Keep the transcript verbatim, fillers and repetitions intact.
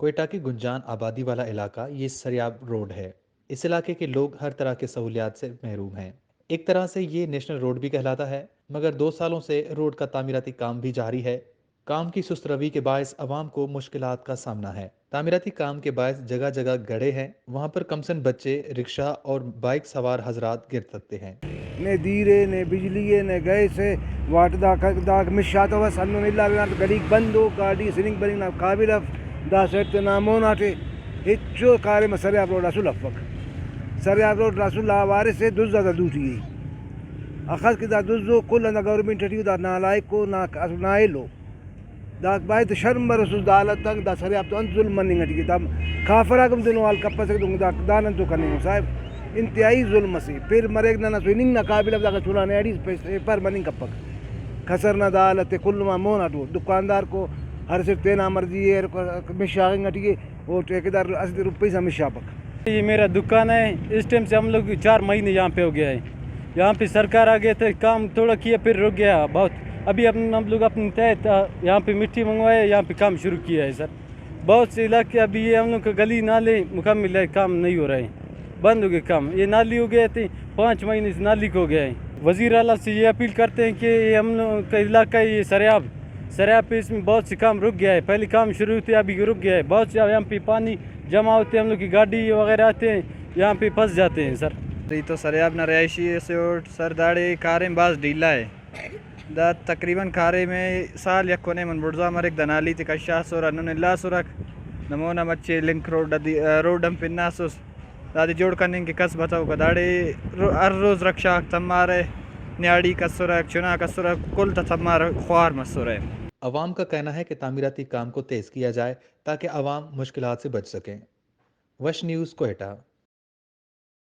کوئٹہ کے گنجان آبادی والا علاقہ یہ سریاب روڈ ہے۔ اس علاقے کے لوگ ہر طرح کے سہولیات سے محروم ہیں۔ ایک طرح سے یہ نیشنل روڈ بھی کہلاتا ہے، مگر دو سالوں سے روڈ کا تعمیراتی کام بھی جاری ہے۔ کام کی سست روی کے باعث عوام کو مشکلات کا سامنا ہے۔ تعمیراتی کام کے باعث جگہ جگہ گڑھے ہیں، وہاں پر کمسن بچے، رکشہ اور بائیک سوار حضرات گر سکتے ہیں۔ نے دیر ءِ، نے بجلی ءِ، نے گیس ءِ، واٹ دا ک-، دا مش آتا بس ہندن الا بنا تو گڑیک بند ءُ، گاڈی سننگ بننگ نا قابل اف، دا سیٹ تینا مون آٹے ہچو کاریم سریاب روڈ اسل افک۔ سریاب روڈ اسل آ وارث ءِ دز آتا دوٹی ءِ۔ اخس کہ دا دز ءُ کل ہندا گورنمنٹ ٹی ءُ دا نالائق ءُ نا اسل نااہل ءُ۔ دا باید شرم بروسس دا حالت آک، دا سریاب تو انت ظلم مننگ ٹی ءِ۔ دا کافر آک ہم دنو حال کپسہ دن دا، دا نن تو کننگ ءُ صاحب، انتہائی ظلم اسے۔ پِر مریک نن اسو ہننگ نا قابل اف، داکا چنا نیاڑی پیسہ پر مننگ کپک۔ کسر نا دا حالت ءِ کل ما مون آ ٹو دکاندار کو ہر صرف تینا مرضی ءِ ہر مش آغنگ ٹی ءِ۔ وہ ٹھیکیدار اسہ روپئی سا مشاپک۔ یہ میرا دکان ہے، اس ٹائم سے ہم لوگ چار مہینے یہاں پہ ہو گیا ہے۔ یہاں پہ سرکار آ گئے تھے، کام تھوڑا کیا پھر رک گیا بہت۔ ابھی ہم، ہم لوگ اپنے تحت، آ، یہاں پہ مٹی منگوائے، یہاں پہ کام شروع کیا ہے سر۔ بہت سے علاقے ابھی یہ ہم لوگ کا گلی نالے مکمل ہے، کام نہیں ہو رہے ہیں، بند ہو گئے کام۔ یہ نالی ہو گئے تھے، پانچ مہینے سے نالی کو گیا ہے۔ وزیر اعلیٰ سے یہ اپیل کرتے ہیں کہ یہ ہم لوگ کا علاقہ ہے، یہ سریاب سریاب پہ اس میں بہت سے کام رک گیا ہے، پہلے کام شروع تھے، ابھی رک گیا ہے۔ بہت سے یہاں پہ پانی جمع ہوتے ہیں، ہم لوگ کی گاڑی وغیرہ آتے ہیں، یہاں پہ پھنس جاتے ہیں سر۔ ای تو سریاب نا رہائشی ئسے اٹ سر، داڑے کاریم بھاز ڈھیلا ہے۔ دا تقریباً کاریم ءِ سال یک و نیم آن بڑزا مریک، دا نالی تے کشاسر، ہندن الاسرک، نمونا مچے لنک روڈ ادی-، روڈ ہم پناسس۔ دادے جوڑ کننگ کہ کس بتوکہ، داڑے رو-، ہر روز رکشہ غاک تمارہ، نیاڑیک اسرہ، چناک اسرہ، کل تا تمارہ خوار مسرہ۔ عوام کا کہنا ہے کہ تعمیراتی کام کو تیز کیا جائے تاکہ عوام مشکلات سے بچ سکیں۔ وش نیوز کوئٹہ۔